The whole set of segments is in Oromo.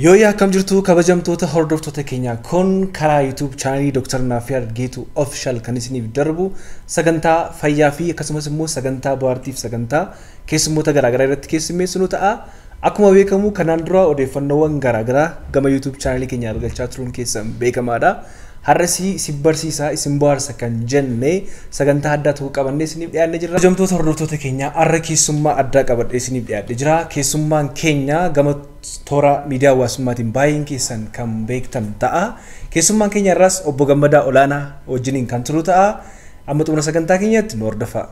Yooyyaa, akkam jirtu kabajamtoota hordoftoota keenyaa? Kun karaa YouTube chaanalii Dr. Naafiyaad Geetuu Official kan isiniif darbu sagantaa fayyaa fi akkasumas immoo sagantaa bohaartiif sagantaa keessummoota garaagaraa irratti keessummeessinu ta'a. Akkuma beekamu kanaan dura odeeffannoowwan garaagaraa gama YouTube chaanalii keenya argachaa turuun keessan beekamaadha. Har'as isin barsiisaa, isin bohaarsa kan jenne sagantaa addaa tokko qabannee isiniif dhiyaannee jirra. Kabajamtoota hordoftoota keenyaa, har'a keessummaa addaa qabadhee isiniif dhiyaadhee jira. Keessummaan keenya gama toora miidiyaa hawaasummaatiin baay'een keessan kan beektan ta'a. Keessummaan keenya irraas obbo Gammadaa Olaanaa wajjiniin kan turu ta'a. Amma xumura sagantaa keenyatti nu hordofaa.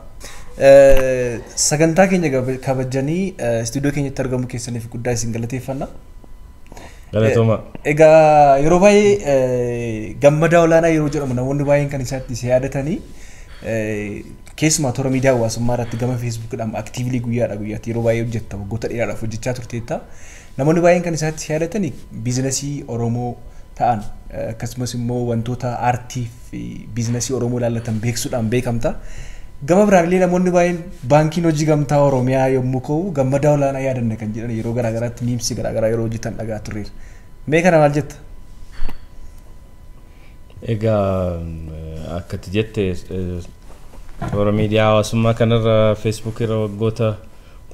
Sagantaa keenya kabajanii istuudiyoo keenyatti argamu keessaniif guddaa isin galateeffanna. Galatooma. Egaa yeroo baay'ee Gammadaa Olaanaa yeroo jedhamu namoonni baay'een kan isaatti isa yaadatanii keessumaa toora miidiyaa hawaasummaa irratti gama Facebookiidhaan actively guyyaadha guyyaatti yeroo baay'ee hojjetta, waggoota dheeraadhaaf hojjechaa turteetta. Namoonni baay'een kan isaatti yaadatanii biizinasii Oromoo ta'an, akkasumas immoo wantoota aartii fi biizinasii Oromoo ilaallatan beeksisuudhaan beekamta. Gama biraan illee namoonni baay'een Baankiin Hojii Gamtaa Oromiyaa yommuu ka'u Gammadaa Olaanaa yaadanna kan jedhan yeroo garaagaraatti memes garaagaraa yeroo hojjetan dhagaa turreera. Mee kana maal jetta? Egaa akkati jette toora miidiyaa hawaasummaa kanarra, Facebook irra waggoota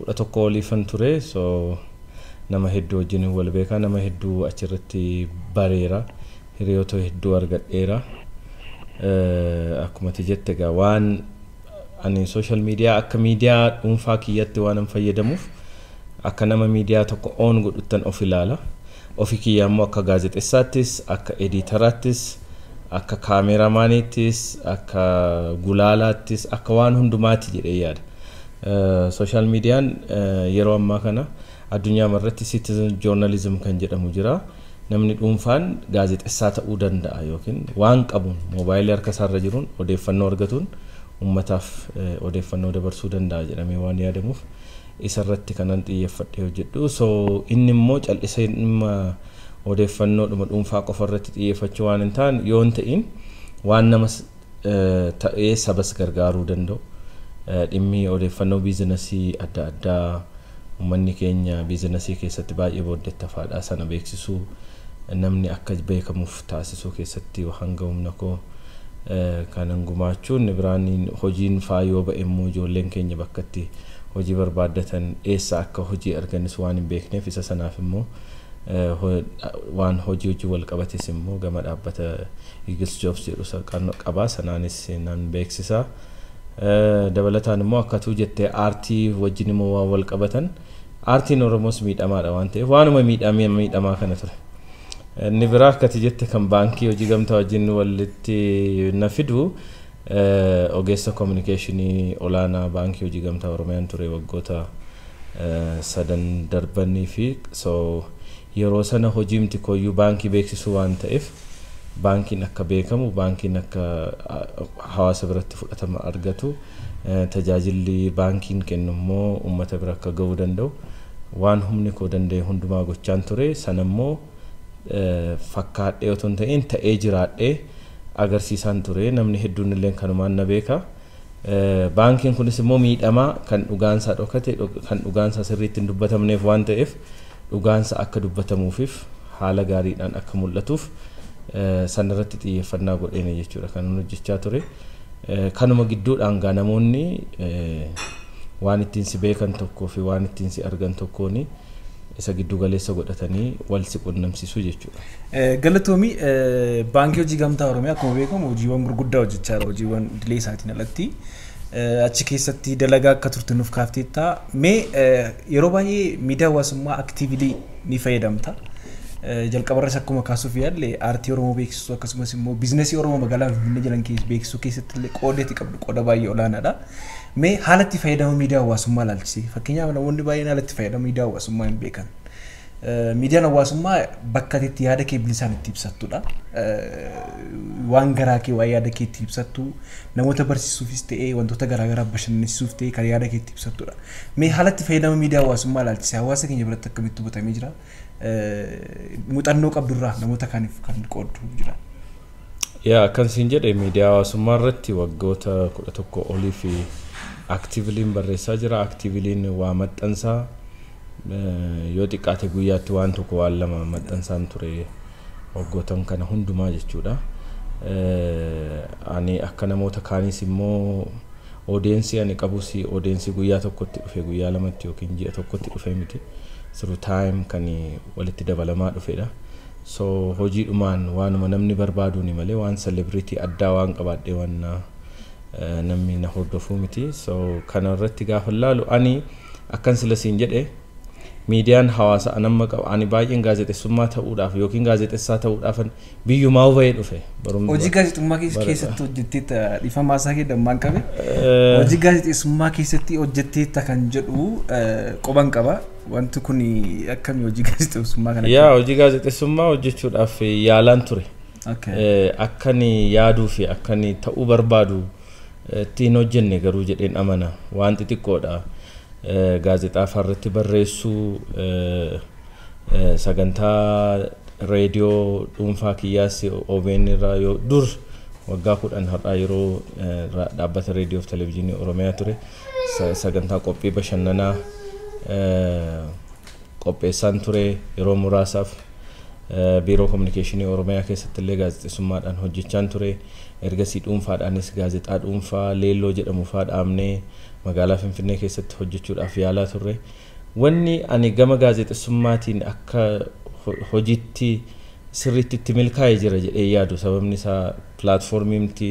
11 oliifan ture. So nama hedduu wajjin wal beekaa, nama hedduu achirratti bareera, hiriyoota hedduu argadheera. Akkuma ati jette egaa waan ani social media akka miidiyaa dhuunfaa kiyyatti waan an fayyadamuuf akka nama miidiyaa tokko oon godhuttan of ilaala. Ofi kiyya immoo akka gaazexeessaattis, akka editaraattis, akka kaameeraamaaniittis, akka gulaalaattis, akka waan hundumaati jedhee yaada. Social miidiyaan yeroo ammaa kana addunyaa irratti citizen journalism kan jedhamu jira. Namni dhuunfaan gaazexessaa ta'uu danda'a yookiin waan qabuun, moobaayilii harka isaarra jiruun, odeeffannoo argatuun uummataaf odeeffannoo dabarsuu danda'a jedhamee waan yaadamuuf isarratti kanan xiyyeeffadhee hojjedhu. So inni immoo callisee dhimma odeeffannoodhuma dhuunfaa qofa irratti xiyyeeffachuu waan hin taane yoo hin ta'in, waan nama ta'ee sabas gargaaruu danda'u. Dhimmi odeeffannoo biizinasii adda addaa, uummanni keenya biizinasii keessatti baay'ee booddettafaadha, sana beeksisuu, namni akka beekamuuf taasisuu keessatti hanga humna koo kanan gumaachuu. Inni biraan hojiin faayoo ba'e immoo ijoolleen keenya bakka itti hojii barbaaddatan, eessa akka hojii arganis waan hin beekneef, isa sanaaf immoo waan hojii wal qabates immoo gama dhaabbata Eagles Jobs jedhu qabaa, sanaanis nan beeksisa. Dabalataan immoo akkatuu jettee aartii wajjin immoo waan wal qabatan, aartiin Oromoos miidhamaadha waan ta'eef waanuma miidhamee miidhamaa kana ture. Inni biraa akkati jette kan Baankii Hojii Gamtaa wajjin walitti na fidu, ogeessa koominikeeshinii olaanaa Baankii Hojii Gamtaa Oromiyaan ture waggoota 3 darbanii fi so yeroo sana hojiimti koyyuu baankii beeksisuu waan ta'eef, baankiin akka beekamu, baankiin akka hawaasa biratti fudhatama argatu, tajaajilli baankiin kennu immoo uummata bira akka gahuu danda'u waan humni koo danda'e hundumaa gochaan ture. Sana immoo fakkaadhee otoo hin ta'in ta'ee jiraadhee agarsiisaan ture. Namni hedduun illee kanumaan na beeka. Baankiin kunis immoo miidhamaa kan dhugaansaa dhokate, kan dhugaansaa sirriitti hin dubbatamneef waan ta'eef, dhugaansa akka dubbatamuufiif haala gaariidhaan akka mul'atuuf sanarratti xiyyeeffannaa godheene jechuudha kan hojjechaa ture. Kanuma gidduudhaan gaa namoonni waan ittiin si beekan tokkoo fi waan ittiin si argan tokkoon isa giddu galeessa godhatanii wal si qunnamsiisuu jechuudha. Galatoomi. Baankii Hojii Gamtaa Oromiyaa akkuma beekamu hojiiwwan gurguddaa hojjechaa jira, hojiiwwan idilee isaatiin alatti. Achi keessatti dalagaa akka turte nuuf kaafteetta. Mee yeroo baay'ee miidiyaa hawaasummaa actively ni fayyadamta. Jalqabarras akkuma kaasuuf yaalle aartii Oromoo beeksisuu, akkasumas immoo biizinasii Oromoo magaalaa Finfinnee jiran beeksisuu keessatti illee qooda itti qabdu qooda baay'ee olaanaadha. Mee haala itti fayyadama miidiyaa hawaasummaa ilaalchisee, fakkeenyaaf namoonni baay'een haala itti fayyadama miidiyaa hawaasummaa hin beekan. Miidiyaan hawaasummaa bakka itti yaada kee bilisaan itti ibsattudha. Waan garaa kee, waan yaada kee itti ibsattu, namoota barsiisuufis ta'ee, wantoota garaa garaa bashannansiisuuf ta'ee kan yaada kee itti ibsattudha. Mee haala itti fayyadama miidiyaa hawaasummaa ilaalchisee hawaasa keenya biratti akkamitti hubatamee jira? Muuxannoo qabdurraa namoota kaaniif kan qooddu jira. Yaa, akkan siin jedhe miidiyaa hawaasummaa irratti waggoota 11 olii fi actively'n barreessaa jira. Actively'n waa maxxansaa. Yoo xiqqaate guyyaatti waan tokko waan lama maxxansaan ture waggootan kana hundumaa jechuudha. Ani akka namoota kaaniis immoo audience ani qabus audience guyyaa tokkotti dhufe, guyyaa lamatti yookiin ji'a tokkotti dhufe miti. Through time kan walitti dabalamaa dhufedha. So hojiidhumaan waanuma namni barbaaduuni malee waan celebrity addaa waan qabaadhee waan namni na hordofuu miti. So kana irratti gaafa laalu, ani akkan sila siin jedhe, miidiyaan hawaasa anamma qaba, ani baay'een gaazexeessummaa ta'uudhaaf yookiin gaazexeessaa ta'uudhaaf biyyumaa bahee dhufe. Hojii gaazexummaa keessatti hojjetteetta, dhiifamaa isaa kee dammaan qabe. Hojii gaazexeessummaa keessatti hojjetteetta kan jedhu qoban qaba. Wanti kun akkamii, hojii gaazexeessummaa kana? Yaa, hojii gaazexeessummaa hojjechuudhaaf yaalaan ture. Akkani yaaduu fi akkani ta'uu barbaadu ittiin hojjenne garuu jedheen amana, waan xixiqqoodha. Gaazexaa irratti barreessuu, sagantaa reediyoo dhuunfaa kiyyaas OBN irraa yoo dur waggaa 10 har'aa yeroo dhaabbata reediyoo fi televezyiinii Oromiyaa ture, sagantaa qophii bashannanaa qopheessaan ture yeroo muraasaaf. Biiroo kominikeeshinii Oromiyaa keessatti illee gaazexeessummaadhaan hojjechaan ture. Ergasii dhuunfaadhaanis gaazexaa dhuunfaa Leelloo jedhamu faa dhaabnee magaalaa Finfinnee keessatti hojjechuudhaaf yaalaa turre. Wanni ani gama gaazexeessummaatiin akka hojiitti sirriitti itti milkaa'ee jira jedhee yaadu, sababni isaa platformiimti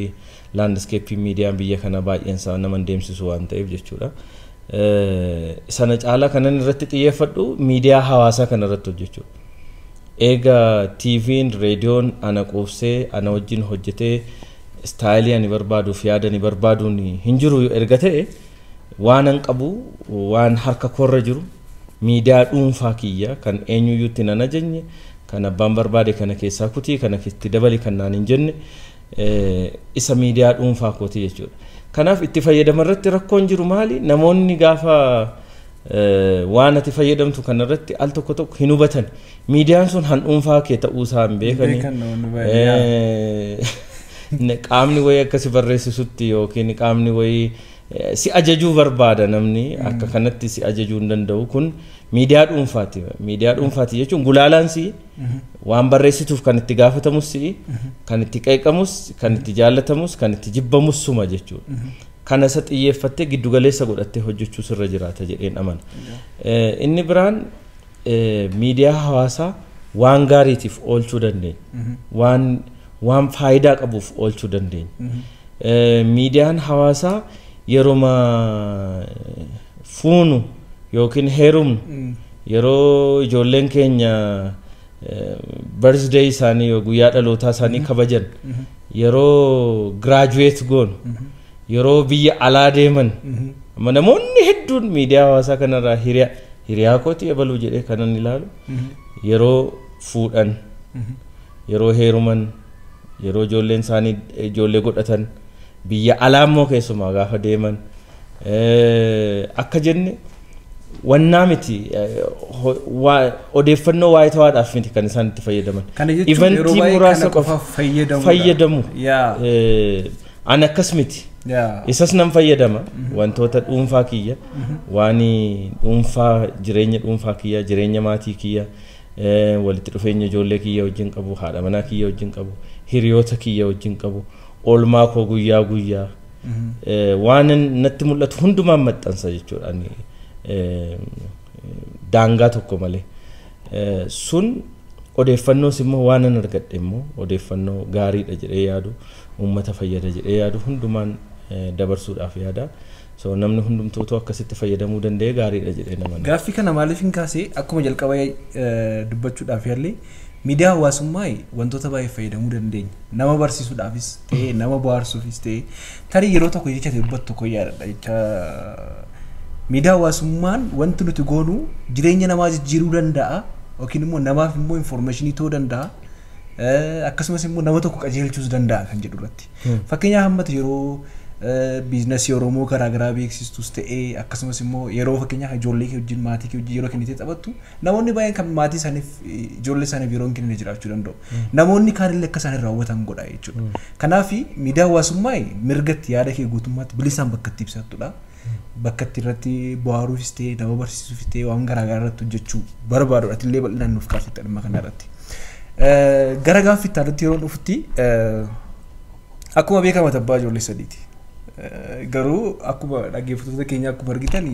landscapeii miidiyaan biyya kana baay'een isaa nama deemsisu waan ta'eef jechuudha. Sana caalaa kanan irratti xiyyeeffadhu miidiyaa hawaasaa kana irratti hojjechuudha. Eega TV'n, reediyoon ana quubsee ana wajjin hojjetee styleii ani barbaaduuf yaada ani barbaaduun hin jiru erga ta'e, waan an qabu, waan harka koorra jiru, miidiyaa dhuunfaa kiyya kan eenyuyyuutti nan ajajne, kan abbaan barbaade kana keessaa kutii, kana itti dabali kan naan hin jenne, isa miidiyaa dhuunfaa kooti jechuudha. Kanaaf itti fayyadama irratti rakkoon jiru maali? Namoonni gaafa waan ati fayyadamtu kanarratti al tokko tokko hin hubatan. Miidiyaan sun han dhuunfaa kee ta'uu isaa hin beekani. Qaamni wayii akkasi barreessisutti yookiin qaamni wayii si ajajuu barbaada, namni akka kanatti si ajajuu hin danda'u, kun miidiyaa dhuunfaati. Miidiyaa dhuunfaati jechuun gulaalaan si, waan barreessituuf kan itti gaafatamus si, kan itti qeeqamus, kan itti jaallatamus, kan itti jibbamus suma jechuudha. Kana isa xiyyeeffattee giddugaleessa godhattee hojjechuu sirra jiraata jedheen amana. Inni biraan miidiyaa hawaasaa waan gaariitiif oolchuu dandeenya. Waan faayidaa qabuuf oolchuu dandeenya. Miidiyaan hawaasaa yeroo fuunu yookiin heerumnu, yeroo ijoolleen keenya birthday isaanii, guyyaa dhalootaa isaanii kabajan, yeroo graduate goonu, yeroo biyya alaa deeman, amma namoonni hedduun miidiyaa hawaasaa kanarraa hiriyaa kooti ebaluu jedhee kanan ilaalu yeroo fuudhan, yeroo heeruman, yeroo ijoolleen isaanii ijoollee godhatan, biyya alaa immoo keessumaa gaafa deeman, akka jenne wannaa miti, odeeffannoo waa'ee tawaadhaaf miti kan isaan itti fayyadaman. Kana jechuun yeroo baay'ee kana qofaaf fayyadamu. Ani akkas miti. Isas nan fayyadama, wantoota dhuunfaa kiyya, waan dhuunfaa, jireenya dhuunfaa kiyya, jireenya maatii kiyya, walitti dhufeenya ijoollee kiyya wajjin qabu, haadha manaa kiyya wajjin qabu, hiriyoota kiyya wajjin qabu, oolmaa koo guyyaa guyyaa, waan natti mul'atu hundumaan maxxansa jechuudha ani daangaa tokko malee. Sun odeeffannoos immoo waan an argadhe immoo odeeffannoo gaariidha jedhee yaadu, uummata fayyada jedhee yaadu hundumaan dabarsuudhaaf yaada. So namni hundumtuu akkasitti fayyadamuu danda'e gaariidha jedhee nama. Gaaffii kana maaliif hin kaasee, akkuma jalqaba dubbachuudhaaf yaalle, miidiyaa hawaasummaa wantoota baay'ee fayyadamuu dandeenya. Nama barsiisuudhaafis ta'ee, nama bohaarsuufis ta'ee, tarii yeroo tokko jecha ta'e dubbattu tokko yaadadha, jecha miidiyaa hawaasummaan wanti nuti goonu jireenya namaa jijjiiruu danda'a yookiin immoo namaaf immoo informationii ta'uu danda'a. Akkasumas immoo nama tokko qajeelchuus danda'a kan jedhu irratti. Fakkeenyaaf hammatu yeroo businessii Oromoo garaagaraa beeksistus ta'ee, akkasumas immoo yeroo fakkeenyaaf ijoollee kee wajjin, maatii kee wajjin yeroo kennitee taphattu, namoonni baay'een kan maatii isaaniif, ijoollee isaaniif yeroo hin kennine jiraachuu danda'u. Namoonni kaanillee akka isaan raawwatan godha jechuudha. Kanaaf miidiyaa hawaasummaa mirgatti yaada kee guutummaatti bilisaan bakka itti ibsattudha. Bakka itti irratti bohaaruufis ta'e, nama barsiisuufis ta'e, waan garaagaraa irratti hojjechuu barbaadudha. Ati illee bal'inaan nuuf kaafte dhimma kana irratti. Gara gaaffii itti aanutti yeroo dhufutti, akkuma beekamu abbaa ijoollee sadiiti. Garuu akkuma dhaggeeffattoota keenya akkuma argitan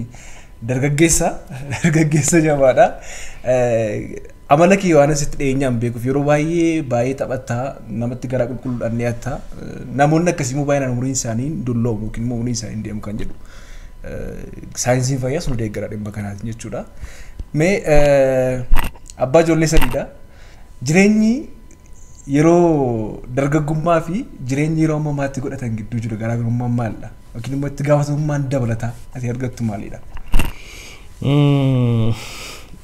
dargaggeessa jabaadha. Amala kee waan asitti dhiyeenyaan beekuuf yeroo baay'ee baay'ee taphataa, namatti garaa qulqulluudhaan dhiyaata. Namoonni akkasii immoo baay'inaan umuriin isaanii dulloomu yookiin immoo umuriin isaanii deemu kan jedhu. Saayinsiin fayyaas nu deeggara dhimma kanaatiin jechuudha. Mee abbaa ijoollee sadiidha. Jireenyi yeroo dargaggummaa fi jireenyi yeroo ammaa maatii godhatan gidduu jiru garaagarummaan maalidha? Yookiin immoo itti gaafatamummaan dabalataa ati argattu maalidha?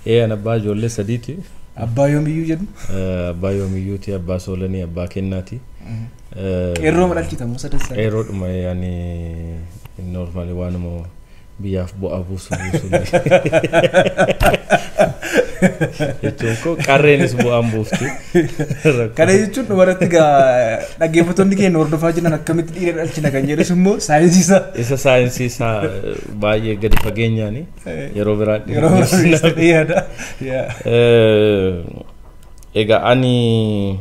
Ee, an abbaa ijoollee sadiiti. Abbaa yoomiyyuu jedhu? Abbaa yoomiyyuuti, abbaa Soolanii, abbaa Kennaati. Qeerroo madhalchita moo sadan isaanii? Qeerroodhuma. Yaani normally waanuma biyyaaf bu'aa buusu jechuun koo, qarreenis bu'aan buufti. Kana jechuun dhumarratti gaa dhaggeeffattoonni keenya hordofaa jiran akkamitti dhiira dhalchina kan jedhus immoo saayinsii isaa. Isa saayinsii isaa baay'ee gadi fageenyaani yeroo biraa Yeroo biraa dhiyaata. Egaa ani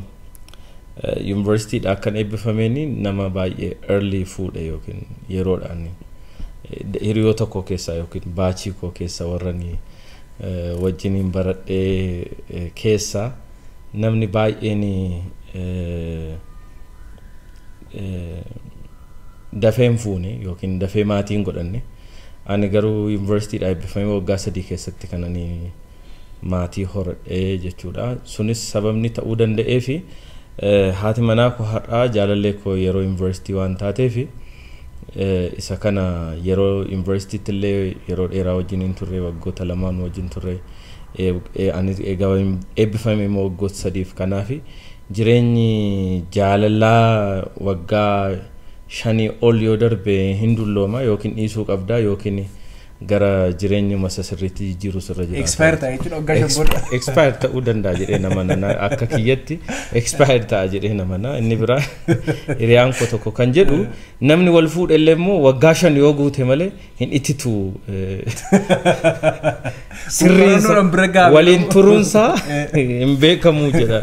yuunivarsiitiidha akkan eebbifameen nama baay'ee early fuudhe yookiin yeroodhaan hiriyoo tokko keessaa yookiin baachii koo keessa warranii wajjiniin baradhee keessaa namni baay'een dafee hin fuune yookiin dafee maatii hin godhanne. Ani garuu yuunivarsiitiidha eebbifamee waggaa 3 keessatti kan ani maatii horadhee jechuudha. Sunis sababni ta'uu danda'ee fi haati manaa koo har'aa jaalallee koo yeroo yuunivarsiitii waan taateef, isa kana yeroo yuunivarsiitiitti illee yeroo dheeraa wajjin hin turre, waggoota lamaan wajjin turre. Ani egaa eebbifame immoo waggoota 3f. Kanaaf jireenyi jaalalaa waggaa 5 ol yoo darbe hin dullooma, yookiin dhiisuu qabda yookiin gara jireenyuma isa sirriitti jijjiiruu sirra jira. Expire ta'a jechuudha waggaa 5 booda. Expire ta'uu danda'a jedhee nama nana, akka kiyyatti expire ta'a jedhee nama na. Inni biraa hiriyaan koo tokko kan jedhu, namni wal fuudhe illee immoo waggaa 5 yoo guute malee hin ititu, sirriinsa Qorannoodhaan bira gahamee waliin turuunsaa hin beekamu jedha.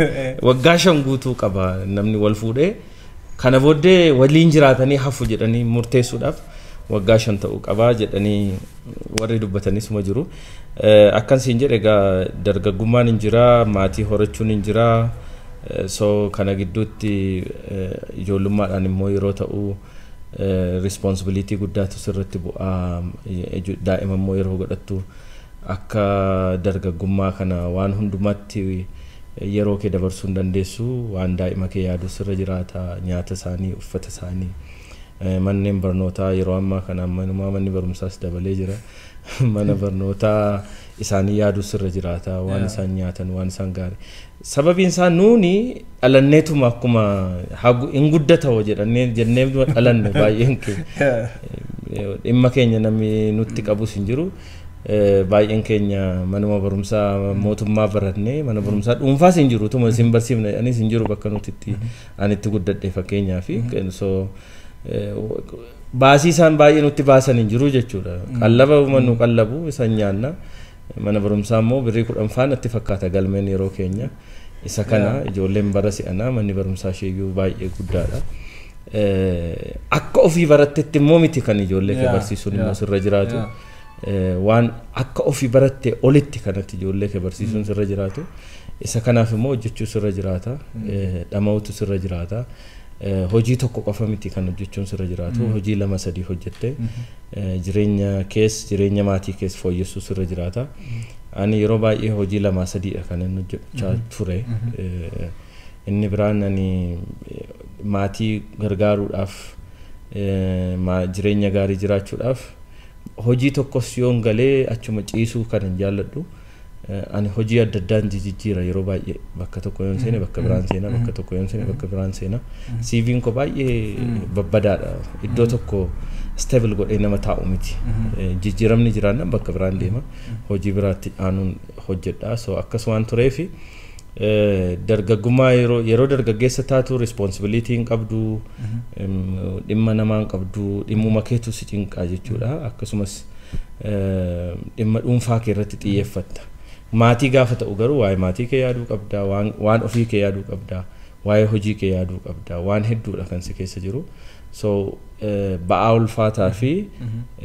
Waggaa 5 guutuu qaba namni wal fuudhee, kana booddee waliin jiraatanii hafu jedhanii murteessuudhaaf waggaa 5 ta'uu qabaa jedhanii warri dubbatanis ma jiru. Akkan siin jedhe egaa dargaggummaan hin jira, maatii horachuun hin jira. So kana gidduutti ijoollummaadhaan immoo yeroo ta'u responsibility guddaatu sirratti bu'aa. Daa'ima immoo yeroo godhattu akka dargaggummaa kana waan hundumatti yeroo kee dabarsuu hin dandeessu. Waan daa'ima kee yaadu sirra jiraata, nyaata isaanii, uffata isaanii, manneen barnootaa yeroo ammaa kana ammanumaa manni barumsaas dabalee jira, mana barnootaa isaanii yaaduu sirra jiraata, waan isaan nyaatan, waan isaan gaarii. Sababiin isaa nuuni dhalanneetuma akkuma hin guddata hoo jedhannee jennee dhalanne. Baay'een keenya dhimma keenya namni nutti qabus hin jiru. Baay'een keenya manuma barumsaa mootummaa barannee, mana barumsaa dhuunfaas hin jiru, tuma isin barsiifna jedhaniis hin jiru bakka nuti itti ani itti guddadhe fakkeenyaa fi. So baasii isaan baay'ee nutti baasan hin jiru jechuudha. Qallaba nu qallabu isan nyaanna. Mana barumsaa immoo birrii 10 faana natti fakkaata galmeen yeroo keenya. Isa kana ijoolleen bara si'anaa manni barumsaa isheeyyuu baay'ee guddaadha. Akka ofii barattetti immoo miti kan ijoollee kee barsiisuun immoo sirra jiraatu. Waan akka ofii baratte olitti kanatti ijoollee kee barsiisuun sirra jiraatu. Isa kanaaf immoo hojjechuu sirra jiraata. Dhama'uutu sirra jiraata. Hojii tokko qofa miti kan hojjechuun sirra jiraatu. Hojii lama sadii hojjette jireenya kees, jireenya maatii kees fooyyessuu sirra jiraata. Ani yeroo baay'ee hojii lama sadiidha kan inni hojjechaa ture. Inni biraan ani maatii gargaaruudhaaf, jireenya gaarii jiraachuudhaaf hojii tokkos yoon galee achuma ciisuu kan hin jaalladhu. Ani hojii adda addaan jijjiira yeroo baay'ee. Bakka tokko yoon seene bakka biraan seena, bakka tokko yoon seene bakka biraan seena. CV'n koo baay'ee babbadaadha. Iddoo tokko stable godhee nama taa'u miti. Jijjiiramni jiraannaan bakka biraan deema. Hojii biraatti aanuun hojjedha. So akkas waan tureefi Dargaggummaa yeroo dargaggeessa taatu responsibility hin qabdu, dhimma namaa hin qabdu, dhimmuma keetu si cinqaa jechuudha. Akkasumas dhimma dhuunfaa kee irratti xiyyeeffatta. Maatii gaafa ta'u garuu waa'ee maatii kee yaaduu qabda, waan ofii kee yaaduu qabda, waa'ee hojii kee yaaduu qabda, waan hedduudha kan si keessa jiru. So ba'aa ulfaataa fi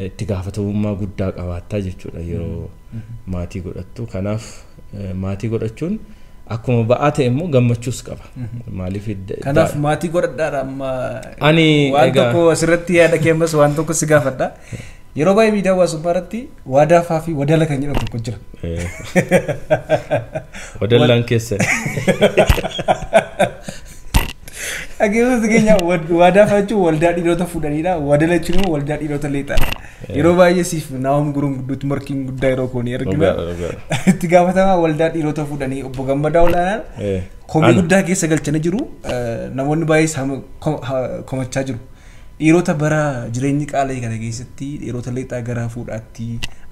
itti gaafatamummaa guddaa qabaattaa jechuudha yeroo maatii godhattu. Kanaaf maatii godhachuun akkuma ba'aa ta'e immoo gammachuus qaba. Maaliif Kanaaf maatii godhadhaadha amma. Ani waan tokko asirratti yaada kee ammas waan tokko si gaafadha. Yeroo baay'ee miidiyaa hawaasummaa irratti wadaafaa fi wadala kan jedhamu tokko jira. Wadallaan keessa. Dhaggeeffattoota keenya, wadaafaa jechuun waldaa dhiirota fuudhanidha. Wadala jechuun immoo waldaa dhiirota leexaadha. Yeroo baay'ee siif Naa'om Guruun gidduutti morkiin guddaa yeroo koonii argina. Itti gaafatamaa waldaa dhiirota fuudhanii obbo Gammadaa Olaanaan komii guddaa keessa galchanii jiru. Namoonni baay'ee komachaa jiru. Dhiirota bara jireenyi qaala'ii kana keessatti dhiirota leexaa gara fuudhaatti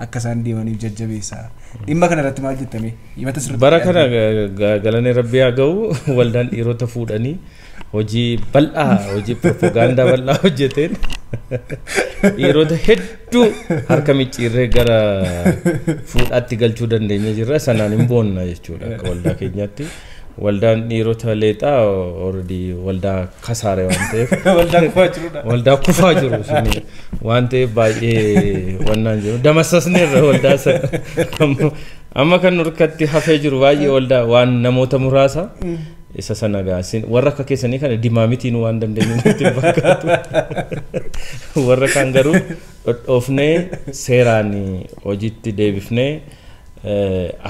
akka isaan deemaniif jajjabeessa. Dhimma kana irratti maal jettame? Himata sirriitti. Bara kana galanni Rabbii haa ga'u, waldaan dhiirota fuudhanii hojii bal'aa, hojii propagaandaa bal'aa hojjeteen dhiirota hedduu harka micciirree gara fuudhaatti galchuu dandeenya jirra. Sanaan hin boonna jechuudha akka waldaa keenyaatti. Waldaan dhiirota leexaa already waldaa kasaare waan ta'eef, Waldaa kufaa jirudha. Waldaa kufaa jiru suni waan ta'eef baay'ee wannaan jiru. Damassasneerra waldaa sana. Amma kan nurkatti hafee jiru baay'ee waldaa waan namoota muraasa isa sana gaasin warra akka keessanii kana dimaamitiin waan dandeenyu nutti hin fakkaatu. Warra kaan garuu dhodhoofnee seeraan hojiitti deebifnee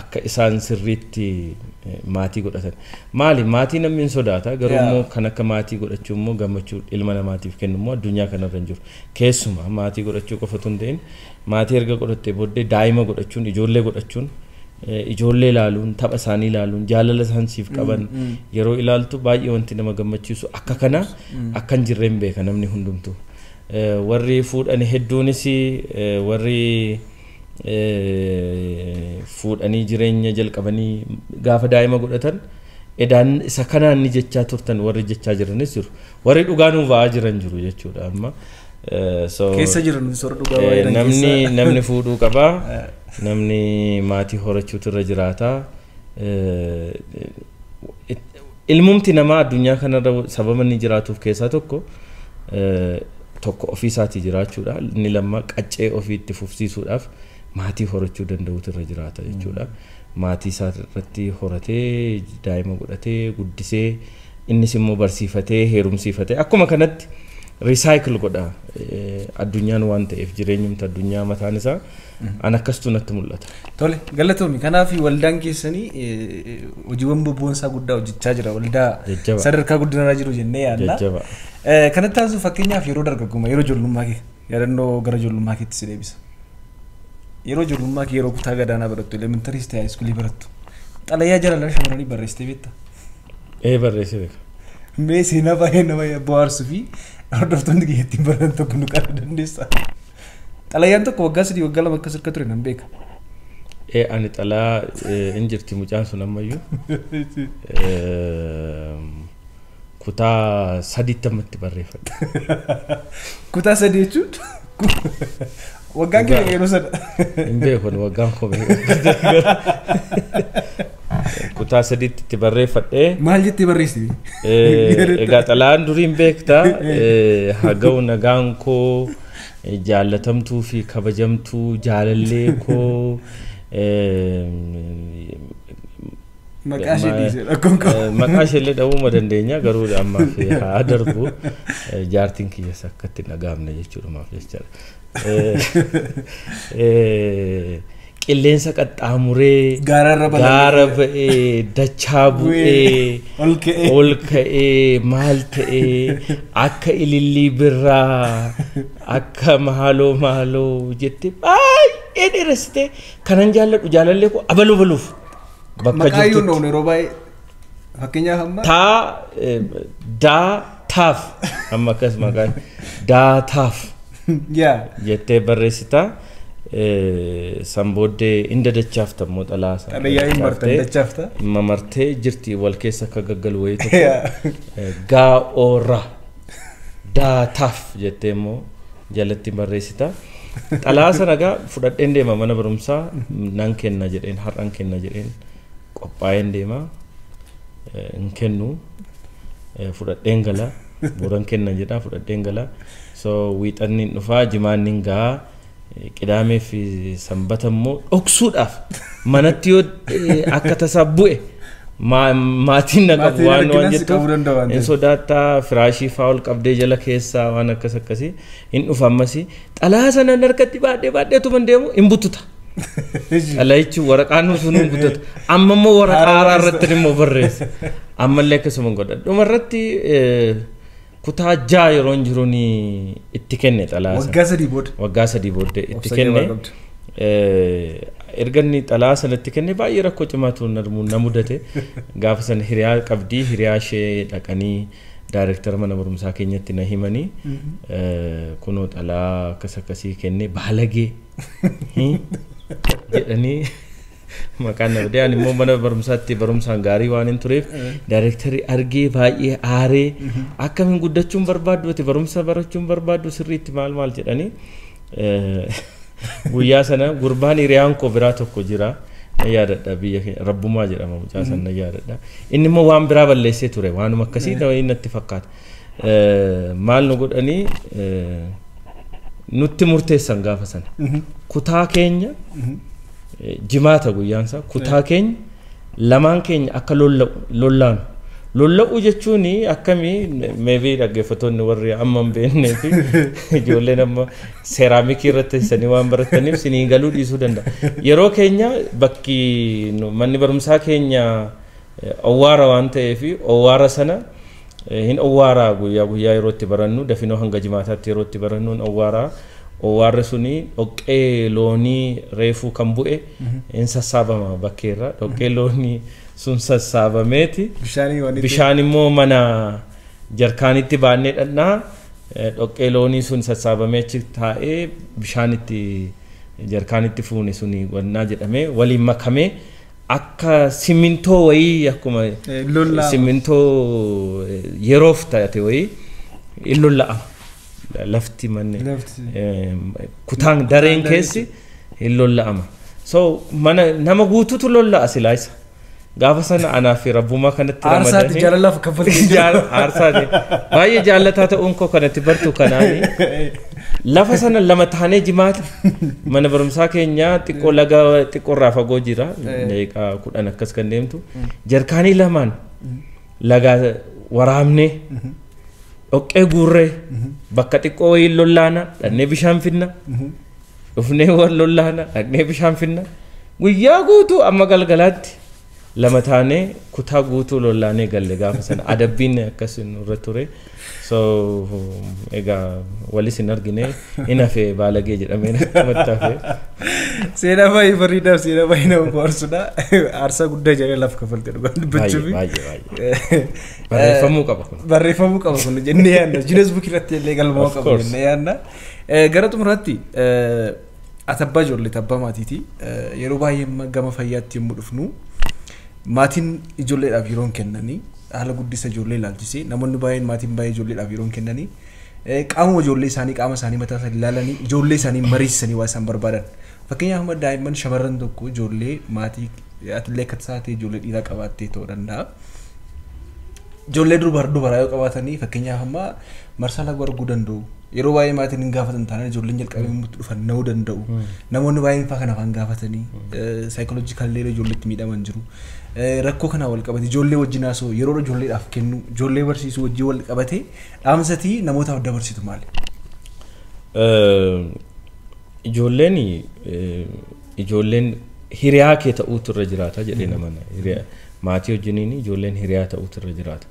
akka isaan sirriitti maatii godhatan. Maali, maatii namni hin sodaata, garuu immoo kan akka maatii godhachuu immoo gammachuu ilma namaatiif kennu immoo addunyaa kanarra hin jiru. Keessumaa maatii godhachuu qofa otoo hin ta'in, maatii erga godhattee booddee daa'ima godhachuun, ijoollee godhachuun, ijoollee ilaaluun, tapha isaanii ilaaluun, jaalala isaan siif qaban yeroo ilaaltu baay'ee wanti nama gammachiisu akka kana akka hin jirreen beeka namni hundumtu. Warri fuudhan hedduunis, warri fuudhanii jireenya jalqabanii gaafa daa'ima godhatan edaan isa kanaan ni jechaa turtan warri jechaa jiranis jiru. Warri dhugaa nuu ba'aa jiran jiru jechuudha amma. So Keessa jiran soora dhugaa baay'ee namni namni fuudhuu qabaa. Namni maatii horachuutu irra jiraata. Ilmumti namaa addunyaa kanarra sababa inni jiraatuuf keessaa tokko tokko ofii isaatii jiraachuudha. Inni lamma qaccee ofii itti fufsiisuudhaaf maatii horachuu danda'utu irra jiraata jechuudha. Maatii isaa irratti horatee, daa'ima godhatee, guddisee, innis immoo barsiifatee, heerumsiifatee, akkuma kanatti recycle godha addunyaan waan ta'eef, jireenyumti addunyaa mataan isaa an akkastu natti mul'ata. Tole, galatoomi. Kanaaf waldaan keessanii hojiiwwan bobboonsaa guddaa hojjechaa jira. Waldaa Jajjaba. sadarkaa guddinarra jiru jennee yaadna. Jajjaba. Kanatti taasisu fakkeenyaaf yeroo dargaggummaa, yeroo ijoollummaa kee, yaadannoo gara ijoollummaa keetti si deebisa. Yeroo ijoollummaa kee, yeroo kutaa gadaanaa barattu, elementaryis ta'e high schoolii barattu, xalayaa jaalalaa shamarranii barreessitee beektaa? Ee, barreessee beeka. Mee seenaa baay'ee nama bohaarsuu fi hordoftoonni kiyya ittiin baratan tokko nu qabu dandeessaa? Xalayaan tokko waggaa 3, waggaa 2 akkas harka ture nan beeka. Ee, ani xalaa hin jirti mucaan sun ammayyuu. Kutaa sadiitti ammatti barreeffadhe. Kutaa sadii jechuun waggaan kee yeroo sana. Hin beeku ani waggaan koo beeku. Kutaa sadiitti itti barreeffadhee. Maal jettee barreessite? Egaa xalayaan duriin beektaa, haga'u nagaan koo jaallatamtuu fi kabajamtuu jaalallee koo Maqaa ishee dhiisee rakkoon qabu. Maqaa ishee illee dha'uu dandeenya, garuu ammaaf haa darbu, jaartiin kiyyas akka itti dhagaamne jechuudha jechaadha. Qilleensa qaxxaamuree Gaararra balali'ee. Gaara ba'ee, dachaa bu'ee, ol ka'ee. Ol ka'ee, maal ta'ee, akka ilillii birraa, akka maaloo maaloo jettee baay'ee dheeressitee, kanan jaalladhu jaalallee koo abaluu baluuf bakka Maqaa iyyuu jirtutti. hin yeroo baay'ee fakkeenyaaf amma Taa daa taaf amma akkas maqaan daa taaf yaa jettee barreessita. San booddee inda dachaafta immoo xalaa sana. Xalayyaa hin martan dachaafta? Mamartee jirti wal keessa akka gaggalu wayii tokko. Gaa'oorra daataaf jettee immoo jalatti barreessita. Xalaa sana egaa fudhadheen deema mana barumsaa, nan kenna jedheen, har'an kenna jedheen qophaa'een deema. Hin kennu, fudhadheen gala, boran kenna jedha, fudhadheen gala. So wiixanni hin dhufaa, jimaanni hin gahaa, qidaamee fi sanbata immoo dhoksuudhaaf manatti yoo akka tasaa bu'e maatiin na qabu waan waan jettuuf hin sodaattaa, firaashii faa ol qabdee jala keessaa waan akkas akkasii hin dhufa. Ammasii xalaa sana harkatti baadhee baadheetuma deemu hin bututa. Xalayichi waraqaan sun hin butata. Amma immoo waraqaa haaraa irratti immoo barreessa. Ammallee akkasuma godha. Dhuma irratti kutaa 6 yeroo hin jiruun itti kenne xalaa sana. Waggaa 3 booda. Waggaa 3 booddee itti kenne. Erga inni xalaa sanatti kenne baay'ee rakkoo cimaatu na mudate. Gaafa sana hiriyaa qabdii, hiriyaa ishee dhaqanii daayirektara mana barumsaa keenyatti na himanii, kunoo xalaa akkas akkasii kenne, baalagee jedhanii maqaan na badee. Ani immoo mana barumsaatti barumsaan gaarii waan hin tureef daayirektarri argee baay'ee aaree, akkamiin guddachuun barbaaddu ati, barumsa barachuun barbaaddu sirriitti, maal maal jedhanii. Guyyaa sana gurbaan hiriyaan koo biraa tokko jira, na yaadadha, biyya keenya Rabbumaa jedhama mucaa sana, na yaadadha. Inni immoo waan biraa balleessee ture, waanuma akkasii natti fakkaata. Maal nu godhanii nutti murteessan gaafa sana? Kutaa keenya, jimaata guyyaan isaa, kutaa keenya lamaan keenya akka lollaanu. Lolla'uu jechuun akkamii? Maybe dhaggeeffattoonni warri amma hin beeknee fi ijoolleen amma seeraamikii irratti sanii waan barataniif sinii galuu dhiisuu danda'a. Yeroo keenya bakki manni barumsaa keenya owwaara waan ta'eef, owwaara sana hin owwaaraa guyyaa guyyaa yeroo itti barannu, dafinoo hanga jimaataatti yeroo itti barannu hin owwaaraa. Owwaarri suni dhoqqee loonii reefuu kan bu'e hin sassaabama bakkeerra. Dhoqqee loonii sun sassaabameeti. Bishaan immoo mana jarkaanitti baannee dhannaa, dhoqqee loonii sun sassaabamee achi taa'ee, bishaan itti jarkaanitti fuune suni wannaa jedhamee waliin makamee akka simintoo wayii, akkuma simintoo yeroof taate wayii hin lolla'ama. Lafti manni kutaan dareen keessi hin lolla'ama. So mana nama guutuutu lolla'a silaa isa. Gaafa sana anaa fi Rabbumaa kanatti ramadanii. Jaalalaaf kaffaltii. Aarsaati. Baay'ee jaallataa ta'uun koo kanatti bartu kanaani. Lafa sana lama taanee jimaata mana barumsaa keenya xiqqoo laga xiqqoorraa fagoo jira. Daqiiqaa 10 akkas kan deemtu. Jarkaanii lamaan laga waraabnee dhoqqee guurree bakka xiqqoo wayii lollaana, dhaqnee bishaan finna, dhufnee wal lollaana, dhaqnee bishaan finna, guyyaa guutuu amma galgalaatti lama taanee kutaa guutuu lollaanee galle. Gaafa sana adabbiin akkas nurra ture. So egaa walis hin argine, hin hafe, baalagee jedhamee namatti hafe. Seenaa baay'ee bareedaaf seenaa baay'ee nama bohaarsudha. Aarsaa guddaa jedhee lafa kaffalte dhugaa dubbachuuf. Baay'ee baay'ee. Barreeffamuu qaba kun. Barreeffamuu qaba kun jennee yaadna. Guinness Book irratti illee galmaa'uu qaba jennee yaadna. Gara xumuraatti, ati abbaa ijoollee, abbaa maatiiti. Yeroo baay'ee gama fayyaatti yommuu dhufnu maatiin ijoolleedhaaf yeroo hin kennanii, haala guddisa ijoollee ilaalchisee namoonni baay'een, maatiin baay'ee ijoolleedhaaf yeroo hin kennanii, qaamuma ijoollee isaanii, qaama isaanii mataa isaanii ilaalanii, ijoollee isaanii mariisisanii waa isaan barbaadan. Fakkeenyaaf amma daa'imman shamarran tokko, ijoollee maatii, atillee akka taatee ijoollee dhiiraa qabaattee ta'uu danda'a. Ijoollee dubaraa yoo qabaatanii, fakkeenyaaf amma marsaa laguu arguu danda'u. Yeroo baay'ee maatiin hin gaafatan taanaan ijoolleen jalqabee immoo dhufan na'uu danda'u. Namoonni baay'een faa kana afaan gaafatanii psychological ijoolleetti miidhaman jiru. Rakkoo kanaa wal qabate ijoollee wajjin haasa'u, yeroo ijoolleedhaaf kennu, ijoollee barsiisuu wajjin wal qabate dhaamsatii namootaaf dabarsitu maali? Ijoolleen hiriyaa kee ta'uutu irra jiraata jedhee namana. Maatii wajjiniin ijoolleen hiriyaa ta'uutu irra jiraata.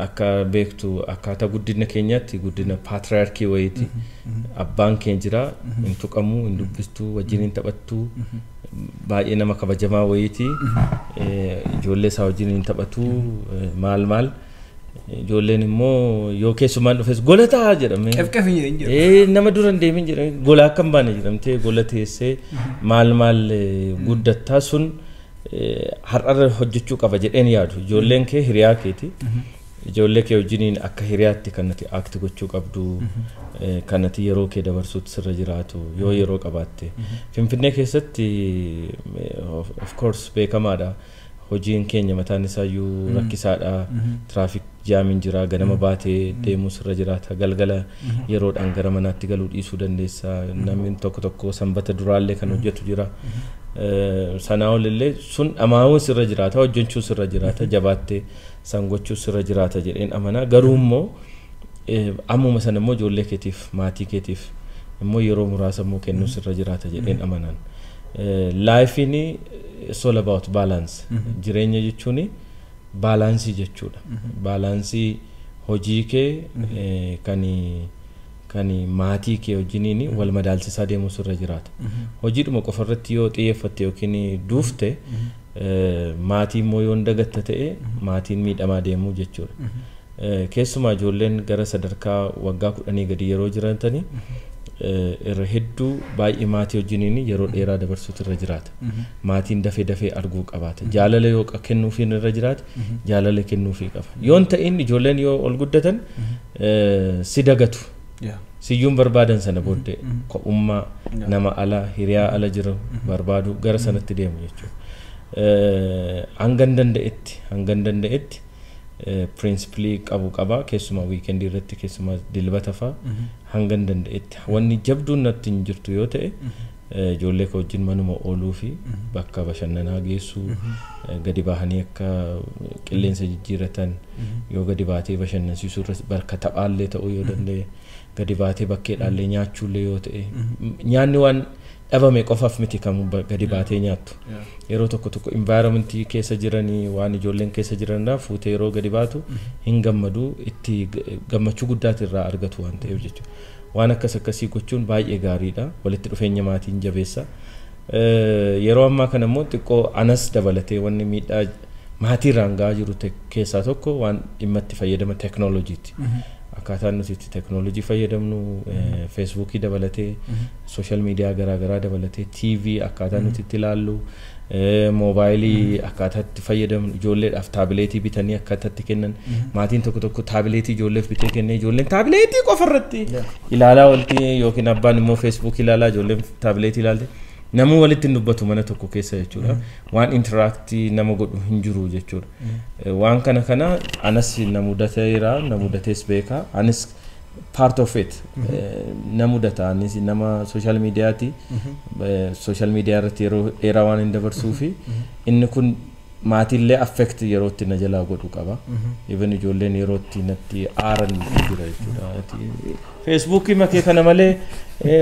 Akka beektu akkaataa guddina keenyaatti guddina patriarchy wayiiti. Abbaan keenya jira, hin tuqamu, hin dubbistu, wajjin hin taphattu, baay'ee nama kabajamaa wayiiti. Ijoollee isaa wajjin hin taphatu, maal maal. Ijoolleen immoo yoo keessumaan dhufes gola taa'aa jedhamee. Qefqef hin jedhu. Nama dura hin deemin jedhamee gola akka hin baane jedhamtee gola teessee maal maal guddattaa sun har'arra hojjechuu qaba jedheen yaadu. Ijoolleen kee hiriyaa keeti. Ijoollee kee wajjiniin akka hiriyaatti kan ati act gochuu qabdu, kan ati yeroo kee dabarsuutti sirra jiraatu yoo yeroo qabaatte. Finfinnee keessatti, of course, beekamaadha. Hojiin keenya mataan isaayyuu rakkisaadha. Traffic jamiin jira, ganama baatee deemuu sirra jiraata. Galgala yeroodhaan gara manaatti galuu dhiisuu dandeessa. Namni tokko tokko sanbata duraallee kan hojjetu jira. Sanaa olillee sun dhamaa'uun sirra jiraata, hojjechuu sirra jiraata, jabaattee san gochuu sirra jiraata jedheen amanaa. Garuu immoo ammuma sana immoo ijoollee keetiif, maatii keetiif immoo yeroo muraasa immoo kennuu sirra jiraata jedheen amanaan. Lifeiin it's all about balance. Jireenya jechuun balance jechuudha. Balance hojii kee kan maatii kee wajjiniin wal madaalsisaa deemuu sirra jiraata. Hojiidhuma qofa irratti yoo xiyyeeffatte yookiin duufte, maatii immoo yoo dagatta ta'e, maatiin miidhamaa deemuu jechuudha. Keessumaa ijoolleen gara sadarkaa waggaa 10 gadi yeroo jiraatanii irra hedduu baay'ee maatii wajjiniin yeroo dheeraa dabarsuutu irra jiraata. Maatiin dafee dafee arguu qabaata. Jaalala yoo kennuufiin irra jiraate, jaalala kennuufii qaba. Yoo hin ta'in ijoolleen yoo ol guddatan si dagatu. Siyyuun barbaadan sana booddee kophummaa, nama ala, hiriyaa ala jiru barbaadu, gara sanatti deemu jechuudha. Hangan danda'etti principle qabu qaba. Keessumaa weekendii irratti, keessumaa dilbata fa'a, hangan danda'etti wanni jabduun natti hin jirtu yoo ta'e, ijoollee koo wajjin manuma ooluu fi bakka bashannanaa geessuu, gadi bahanii akka qilleensa jijjiiratan, yoo gadi baatee bashannansiisuu irratti bakka taphaallee ta'uu yoo danda'e, gadi baatee bakkeedhaallee nyaachuullee yoo ta'e, nyaanni waan dhabame qofaaf miti kan gadi baatee nyaattu. Yeroo tokko tokko environmentii keessa jiranii, waan ijoolleen keessa jiranirraa fuutee yeroo gadi baatu hin gammadu, itti gammachuu guddaati irraa argatu waan ta'eef jechuudha. Waan akkas akkasii gochuun baay'ee gaariidha. Walitti dhufeenya maatiin jabeessa. Yeroo ammaa kana immoo xiqqoo anas dabalatee wanni miidhaa maatiirraan gahaa jiru keessaa tokko waan dhimma itti fayyadama teeknooloojiiti. Akkaataan nuti itti teeknooloojii fayyadamnu, Facebookii dabalatee, social media garaagaraa dabalatee, TV akkaataa nuti itti ilaallu, moobaayilii akkaataa itti fayyadamnu, ijoolleedhaaf taabileetii bitanii akkaataa itti kennan, maatiin tokko tokko taabileetii ijoolleef bitee kennee ijoolleen taabileetii qofa irratti ilaalaa oolti, yookiin abbaan immoo Facebookii ilaalaa, ijoolleen taabileetii ilaalte. Namuu walitti hin dubbatu mana tokko keessa jechuudha. Waan interact nama godhu hin jiru jechuudha. Waan kana kana anas na mudateera, na mudatees beeka. Anis part of it na mudata. Anis nama social mediaati. Social media irratti yeroo dheeraa waan hin dabarsuu fi inni kun maatiillee affect yeroo itti na jalaa godhu qaba. Even ijoolleen yeroo itti natti aaran jira jechuudha. Facebookii makee kana malee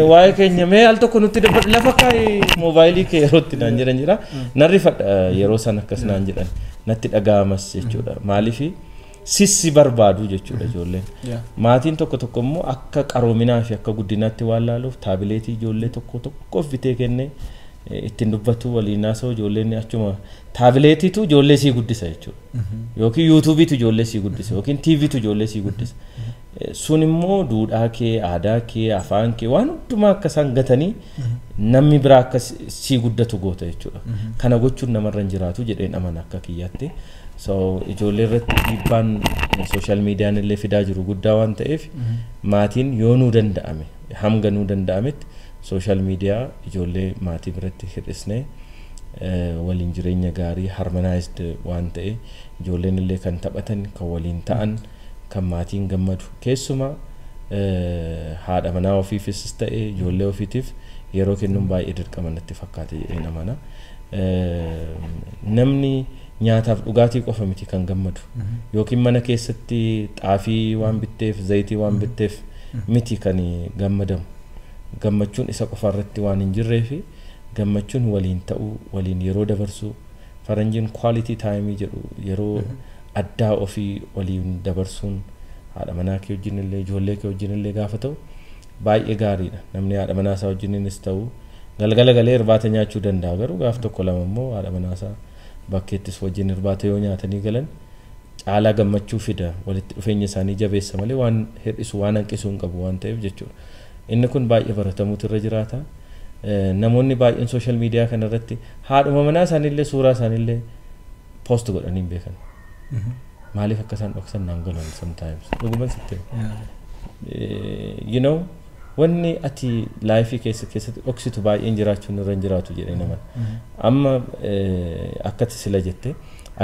waa'ee keenya mee al tokko nutti dubbadhu, lafa kaa'ee moobaayilii kee yeroo itti naan jedhan jira. Nan rifadha yeroo san akkas naan jedhan, natti dhaga'amas jechuudha. Maaliifi sissi barbaadu jechuudha ijoolleen. Maatiin tokko tokko immoo akka qaroominaa fi akka guddinaatti waan laaluuf taabileetii ijoollee tokko tokkoof bitee kennee ittiin dubbatu, waliin haasa'u, ijoolleen achuma taabileetiitu ijoollee sii guddisa jechuudha. Yookiin YouTubeiitu ijoollee sii guddisa, yookiin TVtu ijoollee sii guddisa. Sun immoo duudhaa kee, aadaa kee, afaan kee, waan hundumaa akka isaan gatanii namni biraa akka sii guddatu goota jechuudha. Kana gochuun namarra hin jiraatu jedheen amana akka kiyyaatti. So ijoollee irratti dhiibbaan social mediaan illee fidaa jiru guddaa waan ta'eef, maatiin yoo nuu danda'ame, hanga nuu danda'ametti social media ijoollee maatii biratti hir'isnee, waliin jireenya gaarii harmonized waan ta'e, ijoolleen illee kan taphatan, kan waliin ta'an, kan maatiin gammadu, keessumaa haadha manaa ofiifis ta'e ijoollee ofiitiif yeroo kennuun baay'ee dirqama natti fakkaate jedheen amana. Namni nyaataaf dhugaatii qofa miti kan gammadu, yookiin mana keessatti xaafii waan bitteef, zayitii waan bitteef miti kan gammadamu. Gammachuun isa qofa irratti waan hin jirree fi gammachuun waliin ta'uu, waliin yeroo dabarsuu, faranjiin quality time jedhu, yeroo addaa ofii waliin dabarsuun haadha manaa kee wajjin illee ijoollee kee wajjin illee gaafa ta'u baay'ee gaariidha. Namni haadha manaa isaa wajjininis ta'u galgala galee irbaata nyaachuu danda'a, garuu gaaf tokko lama immoo haadha manaa isaa bakkeettis wajjin irbaata yoo nyaatanii galan Caalaa gammachuu fida, walitti dhufeenya isaanii jabeessa malee waan hir'isu, waan hanqisu hin qabu waan ta'eef jechuudha. Inni kun baay'ee baratamuutu irra jiraata. Namoonni baay'een social media kanarratti haadhuma manaa isaaniillee, suuraa isaaniillee post godhanii hin beekan. Maaliif akka isaan dhoksan naan galan sometimes. Dhuguman sitti hima. Wanni ati life keessatti dhoksitu baay'een jiraachuun irra hin jiraatu jedhee naman. Amma akkati sila jette,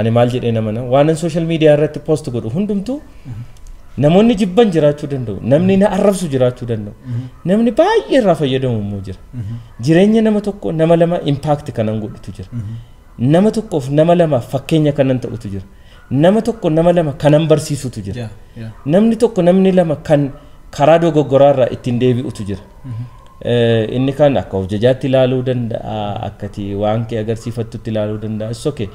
ani maal jedhee namana, waanan social media irratti post godhu hundumtuu namoonni jibban jiraachuu danda'u, namni na arrabsu jiraachuu danda'u, namni baay'ee irraa fayyadamu immoo jira. Jireenya nama tokko, nama lama impact kanan godhutu jira. Nama tokkoof, nama lamaaf fakkeenya kanan ta'utu jira. Nama tokko, nama lama kanan barsiisutu jira. Namni tokko, namni lama kan karaa dogoggoraarraa ittiin deebi'utu jira. Inni kan akka of jajaatti ilaaluu danda'a, akkati waan kee agarsiifattutti ilaaluu danda'a. It's okay.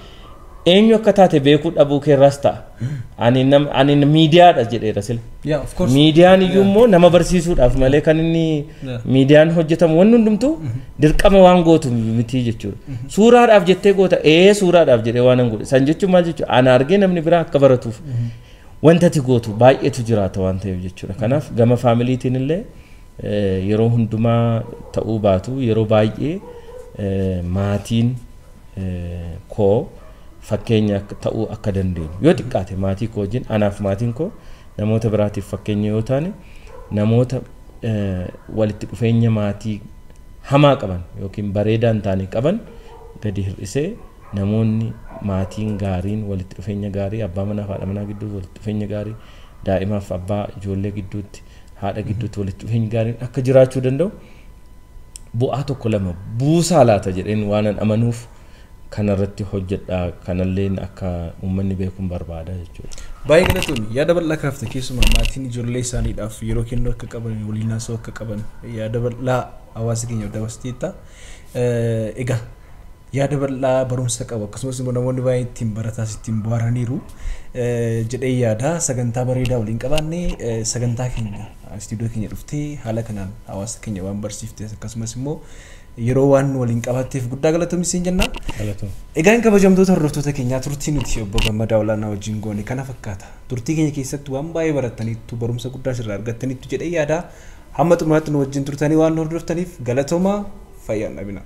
Eenyu akka taate beekuu dhabuu keerraas ta'a. Ani miidiyaadha jedheera sila. Yeah, of course. Miidiyaan iyyuu immoo nama barsiisuudhaaf malee kan inni miidiyaan hojjetamu wanni hundumtuu dirqama waan gootu miti jechuudha. Suuraadhaaf jettee goota, ee, suuraadhaaf jedhee waan hin godhe. San jechuun maal jechuudha? Ana argee namni biraa akka baratuuf wanta ati gootu baay'eetu jiraata waan ta'eef jechuudha. Kanaaf gama family tiin illee yeroo hundumaa ta'uu baatu, yeroo baay'ee maatiin koo fakkeenya ta'uu akka dandeenyu, yoo xiqqaate maatii koo wajjin, anaaf maatiin koo namoota biraatiif fakkeenya yoo taane, namoota walitti dhufeenya maatii hamaa qaban yookiin bareedaa hin taane qaban gadi hir'isee, namoonni maatiin gaariin, walitti dhufeenya gaarii abbaa manaa fi haadha manaa gidduu, walitti dhufeenya gaarii daa'imaaf abbaa ijoollee gidduutti, haadha gidduutti walitti dhufeenyi gaariin akka jiraachuu danda'u bu'aa tokko lama buusaa laata jedheen waanan amanuuf kanarratti hojjedha, kanalleen akka uummanni beekuun barbaada jechuudha. Baay'ee galatoomi, yaada bal'aa kaafte. Keessumaa maatiin ijoollee isaaniidhaaf yeroo kennuu akka qaban, waliin haasa'uu akka qaban yaada bal'aa hawaasa keenyaaf dabarsiteetta. Egaa yaada bal'aa barumsa qabu, akkasumas immoo namoonni baay'een ittiin barataas ittiin bohaaraniiru jedhee yaada. Sagantaa bareedaa waliin qabaanne, sagantaa keenya istiidiyoo keenya dhuftee haala kanaan hawaasa keenya waan barsiifte, akkasumas immoo yeroo waan waliin qabaatteef guddaa galatoomi siin jenna. Galatoom. Egaan kabajamtoota hordoftoota keenyaa, turtii nuti obbo Gammadaa Olaanaa wajjin goone kana fakkaata. Turtii keenya keessatti waan baay'ee barattaniittu, barumsa guddaa sirraa argattaniittu jedhee yaada. Hamma xumuraatti nu wajjin turtanii waan nu hordoftaniif galatoomaa, fayyaan dhabina.